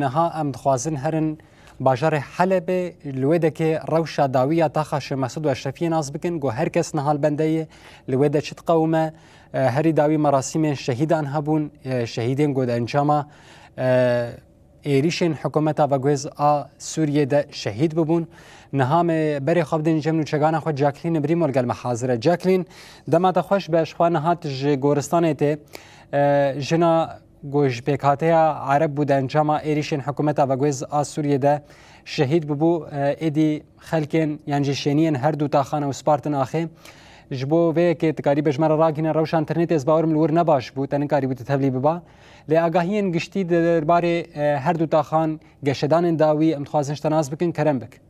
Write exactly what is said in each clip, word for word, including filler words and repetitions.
Niha em dixwazin herin bajarê Helebê, li wê dekê rewşa dawî ya taxa Şêx Mesûd û Eşrefiyê nas bikin, ku her kes niha li bendê ye, li wê de çi diqewime. E, herî dawî merasîmên şehîdan hebûn, e, şehîdên ku di encama, e, êrîşên hikûmeta veguhêz a Sûriyê de şehîd bibûn. Niha me berê xwe bidin cem nûçegana xwe Jacqueline Brîmo li gel me hazir e. Jacqueline, dema te xweş be, ji xwe niha tu ji goristanê tê. E, jina ku ji pêkhateya Ereb bû di encama êrîşên hikûmeta veguhêz a Sûriyê de şehîd bibû, e, êdî xelkên yan jî şêniyên her du taxan ew spartin axê. Ji bo vê yekê tu karî be ji me re ragihîne rewşa înternetê, ez bawer im li wir ne baş bû, te nikarîbû tu tevlî biba. Lê agahiyên giştî derbarê, e, her du taxan, geşedanên dawî em dixwazin ji te nas bikin, kerem bik.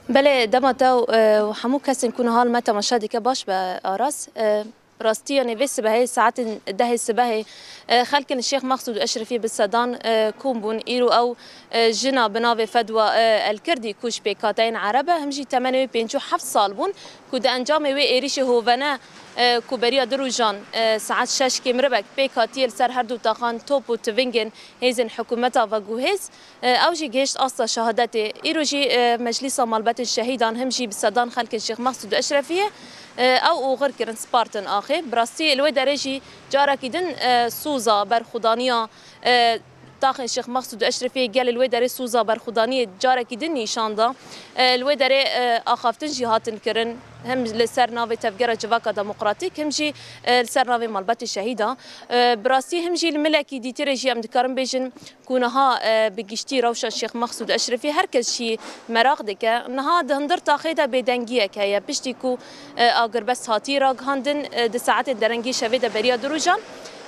Belê, dema te û, e, hemû kesên ku niha li me temaşe dike baş be, Aras. E, bi rastî, yanî vê sibehê saetên dehê sibehê, e, xelkên Şêx Mexsûd Eşrefî bi sedan, e, kom bûn. Îro ew, e, jina bi navê Fedwa, e, Elkirdî ku ji pêkhateyên Ereb e, him jî temenê wê pêncî û heft sal bûn ku di encamê wê êrîşê hovene, e, ku beriya du rojan, e, saet şeş kêm ribek pêk hatiye li ser her du taxan top û tivingên hêzên hikûmeta veguhêz, e, ew jî gihişt asta şehadetê. Îro jî, e, Meclîsa Malbetên Şehîdan him jî bi sedan xelkên Şêx Mexsûd Eşrefiyê, e, ew oxir kirin, spartin axê. Bi rastî li wê derê jî carekî din, e, soza berxwedaniya, e, taxên Şêx Mexsûd Eşrefiyê gelê li wê derê soza berxwedaniyê carekî din nîşan da. E, li wê derê, e, axaftin jî hatin kirin, him li ser navê Tevgera Civaka Demokratîk, him jî, e, li ser navê Malbetê Şehîda. E, bi rastî him jî li milekî dîtirê jî em dikarin bêjin, ku niha, e, bi giştî rewşa Şêx Mexsûd Eşrefî her kes jî meraq dike. Niha di hundir taxê de bêdengiyek heye. Piştî ku, e, agirbest hatî ragihandin, e, di saetên derengê şevê de beriya du rojan,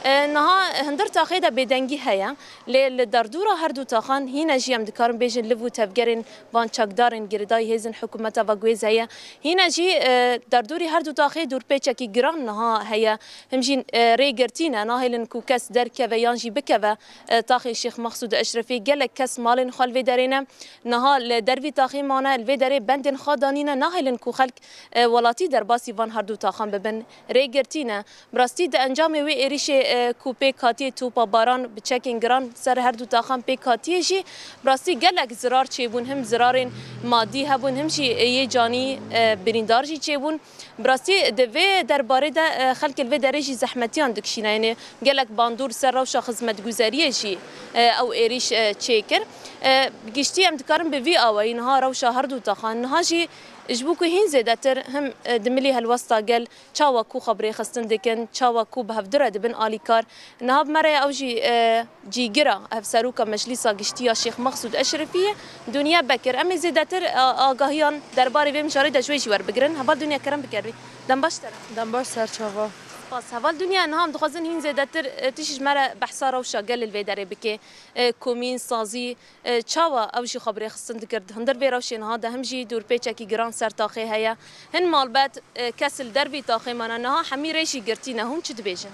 e, niha hundir taxê de bêdengî heye. Lê li derdora her du taxan hîne jî em dikarin bêjin liv û tevgerên van çekdarên girêdayî hêzên hikûmeta veguhêz heye. Hîne jî, e, derdorî her du taxê dorpêçekî giran niha heye. Him jî, e, rêgirtî ne, nahêlin ku kes derkeve yan jî bikeve, e, taxê Şêx Mexsûd Eşrefî. Gelek kes malên xwe li vê derê ne. Niha li dervî taxê mane, li vê derê bendên xwe danîne, nahêlin ku xelk, e, welatî derbasî van her du taxan bibin. Rêgirtî ne. Bi rastî di encamê wê êrîşê, e, ku pêk hatiye topa baran bi çekên giran ser her du taxan pêk hatiye jî, bi rastî gelek zirar çêbûn. Him zirarên madî hebûn, him jî yê canî, e, birîndar jî çêbûn. Bi rastî di vê derbarê de, e, xelkê li vê derê jî zehmetiyan dikişîne. Yanî gelek bandor ser rewşa xizmetguzeriyê jî, e, ew êrîş, e, çêkir. E, bi giştî em dikarin bi vî awayî niha rewşa her du taxan, niha jî ji bo ku hîn zêdetir him, e, di milî helwesta gel çawa ku xwe bi rêxistin dikin, çawa ku bi hevdire dibin alîkar. Niha bi me re ew jî, e, cîgira hevseroka Meclîsa Giştî ya Şêx Mexsûd Eşrefî ye, Duniye Bekir. Em ê zêdetir, e, agahiyan derbarê vê mijarê de ji wê jî werbigirin. Heval Duniye, kerem bikerî. Dem baş te re. Dem baş, serçava. Spas. Heval Duniye, niha em dixwazin hîn zêdetir, e, tu jî ji me re behsa rewşa gel li vê derê bikê. E, komîn, sazî, E, çawa ew jî xwe bi rêxistin dikir? Di hundir vê rewşê niha de him jî dorpêçekî giran ser taxê heye. Hin malbet, e, kes li dervî taxê mane. Niha hemî rê jî girtî ne. Hûn çi dibêjin?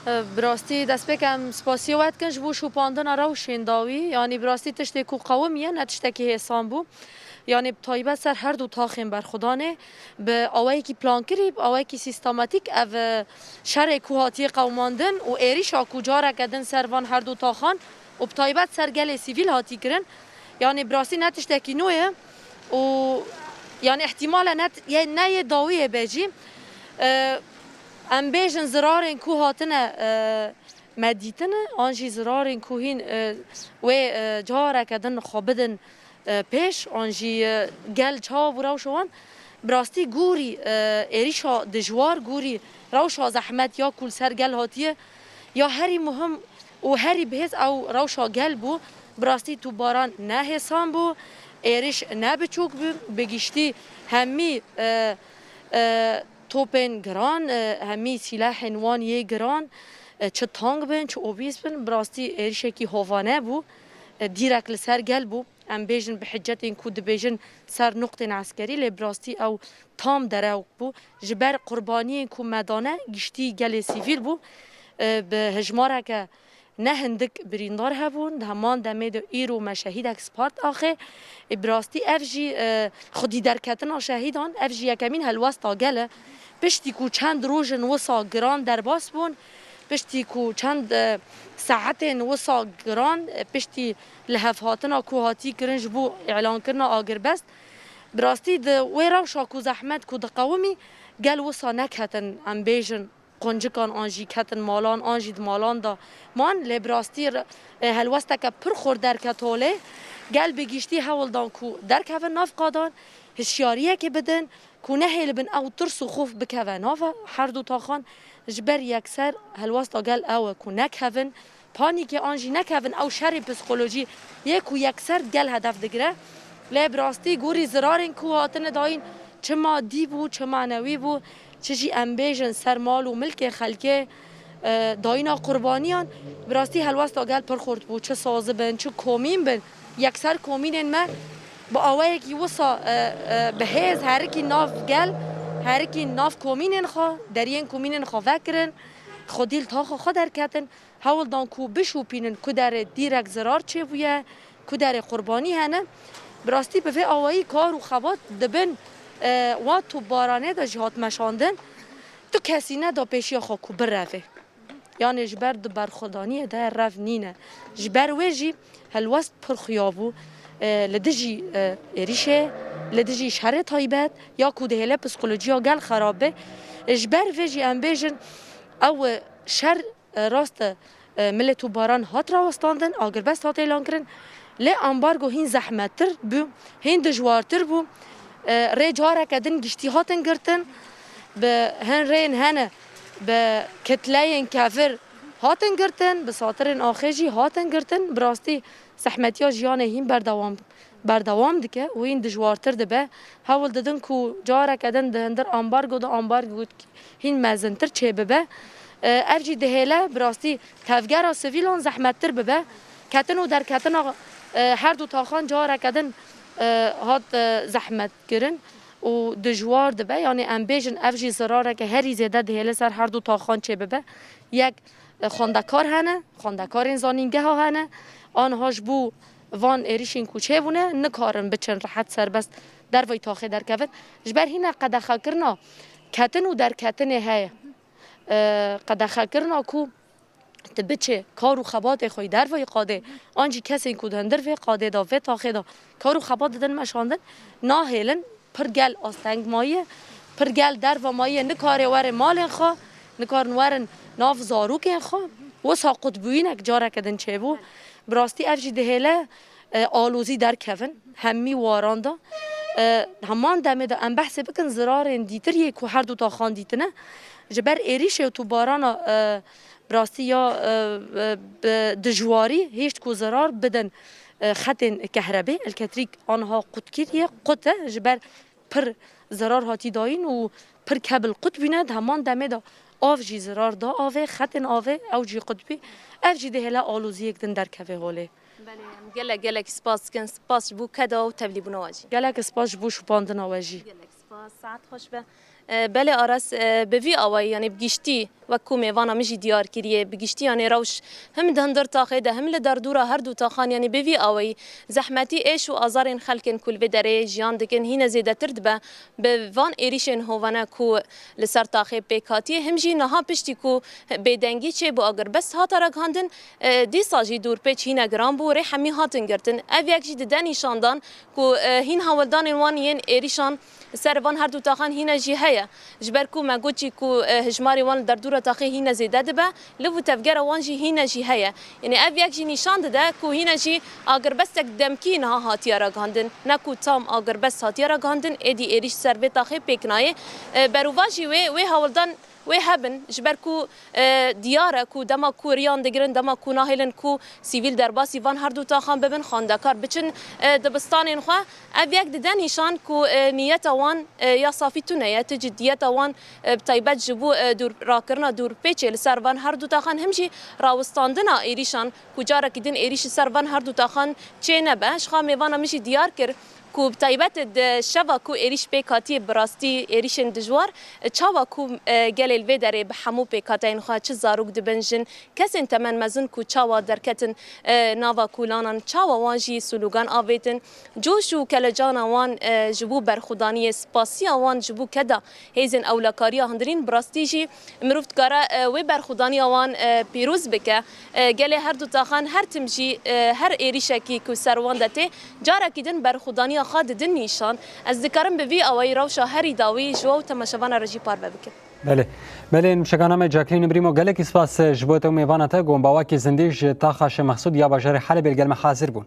E, bi rastî destpêk em spasiya we dikin ji bo şopandina rewşên dawî. Yanî bi rastî tiştê ku qewimiye ne tiştekî hêsan bû. Yanî bi taybet ser her du taxên berxwedanê bi awayekî plankirî, bi awayekî sîstematîk ev, e, şerê ku hatiye qewimandin û êrîşa ku careke din ser van her du taxan û bi taybet ser gelê sivîl hatî kirin. Yanî bi rastî ne tiştekî nû ye û yanî îhtîmal e ne, yê, ne yê dawiyê be jî. E, em bêjin zirarên ku hatine, e, me dîtine, an jî zirarên ku hîn, e, wê, e, careke din xwe bidin, e, pêş, an jî, e, gel çawa bû rewşa wan. Bi rastî gorî, e, êrîşa dijwar, gorî rewşa zehmet ya ku li ser gel hatiye, ya herî muhim û herî bihêz ew rewşa gel bû. Bi rastî topbaran ne hêsan bû, êrîş ne biçûk bû, bi giştî hemî, e, e, topên giran, e, hemî sîlehên wan yê giran, e, çi tank bin, çi obîs bin, bi rastî êrîşekî hovane bû, e, dîrek li ser gel bû. Em bêjin bi hicetên ku dibêjin ser nuqtên eskerî, lê bi rastî ew tam derewk bû. Ji ber qurbaniyên ku me dane, giştî gelê sivîl bû. E, bi hejmareke ne hindik birîndar hebûn. Di heman demê de îro me şehîdek spart axê. E, bi rastî ev jî, e, xwedî derketina şehîdan, ev jî yekemîn helwesta gel e. Piştî ku çend roj in wisa giran derbas bûn, Piştî ku çend, e, saetên wisa giran, e, piştî lihevhatina ku hatî kirin ji bo îlankirina agirbest, bi rastî di wê rewşa ku zehmet ku diqewimî, gel wisa neketin, em bêjin, quncikan an jî ketin malan, an jî di malan de man, lê bi rastî re, e, helwesteke pir xurt derket holê. Gel bi giştî hewl dan ku derkevin nav qadan, hişyariyekê bidin, ku nehêlibin ew tirs û xof bikeve nava her du taxan, ji ber yekser helwesta gel ew e ku nekevin panîkê an jî nekevin ew şerê psîkolojî yê ku yekser gel hedef digire. Lê bi rastî gorî zirarên ku hatine dayîn, çi madî bû, çi manewî bû, çi jî em bêjin ser mal û milkê xelkê, e, dayîna qurbaniyan, bi rastî helwesta gel pir xurt bû. Çi sazibin, çi komîn bin, yekser komînên me bi awayekî wisa, e, e, bi hêz herikî nav gel, herikî nav komînên xwe, deriyên komînên xwe vekirin, xwedî li taxa xwe derketin, hewl dan ku bişopînin ku derê dîrek zirar çêbûye, ku derê qurbanî hene. Bi rastî bi vê awayî kar û xebat dibin, e, wa topbaranê de jî hat meşandin, tu kesî neda pêşiya xwe ku bireve. Yanê ji ber di berxwedaniyê de rev nîne. Ji ber wê jî helwest pir xuya bû, e, li dijî, e, êrîşê, li dijî şerê taybet ya ku dihêle psîkolojiya gel xerab be. E, ji ber vê jî em bêjin ew, e, şer, e, rast e, e, milê topbaran hat rawestandin, agirbest hat êlan kirin. Lê ambargo hîn zehmettir bû, hîn dijwartir bû. E, rê careke din giştî hatin girtin. Bi hin rêyên hene, bi kitleyên kevir hatin girtin, bi satirên axê jî hatin girtin. Bi rastî zehmetiya jiyanê hîn berdewam, berdewam dike û hîn dijwartir dibe. Hewl didin ku careke din di hundir ambargo de ambargo hîn mezintir çêbibe. E, ev jî dihêle bi rastî tevgera sivîlan zehmettir bibe. Ketin û derketina, e, her du taxan careke din, e, hat, e, zehmet kirin û dijwar dibe. Yanî em bêjin ev jî zirareke herî zêde dihêle ser her du taxan çêbibe. Yek, e, xwendekar hene, xwendekarên zanîngeha hene. Anha ji bo van êrîşên ku çêbûne nikarin biçin rehet serbest dervayî taxê derkevin. Ji ber hîna qedexekirina ketin û derketinê heye. E, qedexekirina ku tu biçê kar û xebatê xwe yî dervayî qadê, an jî kesên ku di hundir vê qadê de, vê taxê de kar û xebat didin meşandin, nahêlin, pir gel asteng mayiye, pir gel derva mayiye, nikarê were malên xwe, nikarin werin nav zarokên xwe. Wisa qutbûyînek careke din çêbû. Bi rastî ev jî dihêle, e, alozî derkevin hemî waran de. E, heman demê de em behsê bikin zirarên dîtir yê ku her du taxan dîtine. Ji ber êrîşê û tûbarana, e, bi rastî ya, e, e, bi dijwarî hêşt ku zirar bidin, e, xetên kehrebê, elektrîk anha qutkiriye, qut e, ji ber pir zirar hatî dayîn û pir kebil qut bîne, di heman demê de av jî zirar da avê, xetên avê ew jî qut bî. Ev jî dihêle aloziyek din derkeve holê. Belê, em gelek, gelek spas dikin. Spas ji bo keda û tevlîbûna we jî. Gelek spas ji bo şopandina we jî. Gelek spas, saet xweş be. E, belê Aras, e, bi vî awayî, yanî bi giştî wek ku mêvana min jî diyar kiriye, bi giştî yanî rewş him di hundir taxê de, him li derdora her du taxan, yanî bi vî awayî zehmetî, êş û azarên xelkên ku li vê derê jiyan dikin hîne zêdetir dibe. Bi van êrîşên hovane ku li ser taxê pêk hatiye, him jî niha piştî ku bêdengî çêbû, agirbest hate ragihandin, e, dîsa jî dûrpêç hîne giran bû, rê hemî hatin girtin. Ev yek jî dide nîşandan ku, e, hîn hewldanên wan yên êrîşan ser van her du taxan hîne jî heye. Ji ber ku me got jî ku, e, hejmarê wan li derdora taxê hîne zêde dibe, liv û tevgera wan jî hîne jî heye. Yanî ev yek jî nîşan dide ku hîne jî agirbestek demkî niha hatiye ragihandin. Ne ku tam agirbest hatiye ragihandin, êdî êrîş ser vê taxê pêk nayê. E, berovajî wê, wê hewldan wê hebin, ji ber ku, e, diyar e ku dema ku riyan digirin, dema ku nahêlin ku sivîl derbasî van her du taxan bibin, xwendekar biçin, e, dibistanên xwe. Ev yek dide nîşan ku, e, niyeta wan, e, ya safî tune ye, tu ciddiyeta wan, e, bi taybet ji bo, e, dûr, rakirina dûrpêçê li ser van her du taxan, him jî rawestandina êrîşan ku carekî din êrîş li ser van her du taxan çê nebe. Ji xwe mêvana min jî diyar kir Ku bi taybet di şeva ku êrîş pêk hatiye, bi rastî êrîşên dijwar, çawa ku, e, gelê li vê derê bi hemû pêkhateyên xwe, çi zarok dibin, jin, kesên temen mezin ku çawa derketin, e, nava kolanan, çawa wan jî slogan avêtin, coş û kelecana wan, e, ji bo berxwedaniyê, spasiya wan ji bo keda hêzên ewlekariya hundirîn, bi rastî jî mirov dikare, e, wê berxwedaniya wan, e, pîroz bike. E, gelê her du taxan her tim jî, e, her êrîşekî ku ser wan de tê, carekî din berxwedaniya xwe didin nîşan. Ez dikarim bi vî awayî rewşa herî dawî ji we û temaşevana re jî parve bikim. Belê. Belê, nûşegana me Jacqueline Brîmo, gelekî spas, e, ji bo te û mêvana te, ku bi awakî zindî ji taxa Şêx Mexsûd ya bajarê Helebê li gel me hazir bûn.